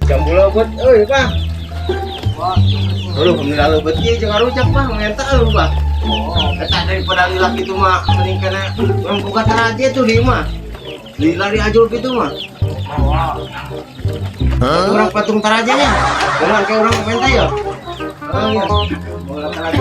Jambu leubeut euy, Pak. Dulu alhamdulillah leubeut ieu jeung ngarujak, Pak, ngenta lu, Pak. Eta daripada lila kitu mah mending kana urang buka taraje tuh di mah. Lila di ajul kitu mah. Urang patung tarajanya. Kumaha kayak urang menta ya? Oh iya. Bola taraje.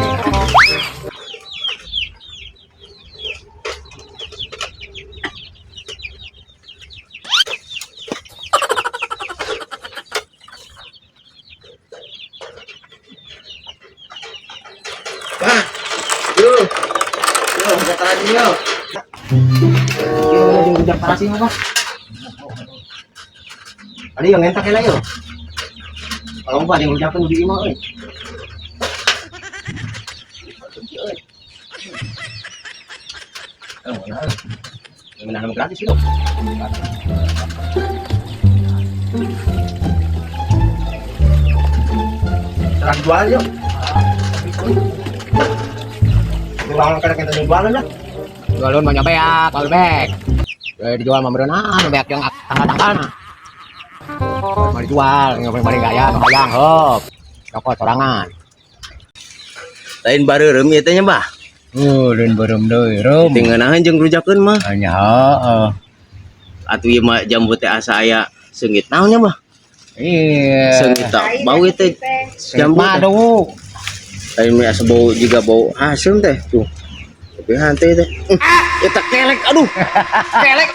Pak. Yo. Yo, buka taraje yo. Yo, jeung rujak tarasi mah, Pak. Ada yang ngentak lah yo. Kalau mbak yang ucapin di imah euy. Oh, mana? Yang mana gratis itu? Serah jual yuk. Jualan kadang kita jualan lah. Jualun mau nyoba kalau bek. Dijual mah berenang, beak yang tanggal-tanggal. Mau dijual, nggak boleh balik gaya, hayang hop. Cokot sorangan. Lain bareureum ieu teh nya, Bah. Oh, lain beureum deui, reum. Teu ngeunaheun jeung rujakeun mah. Nya heeh. Atuh ieu mah jambu teh asa aya seungit naon nya, Bah? Iya. Seungit tak bau ieu teh. Jambu teh. Madu. Lain mah asa bau jiga bau haseum teh tuh. Tapi hante teh. Eta kelek aduh. Kelek.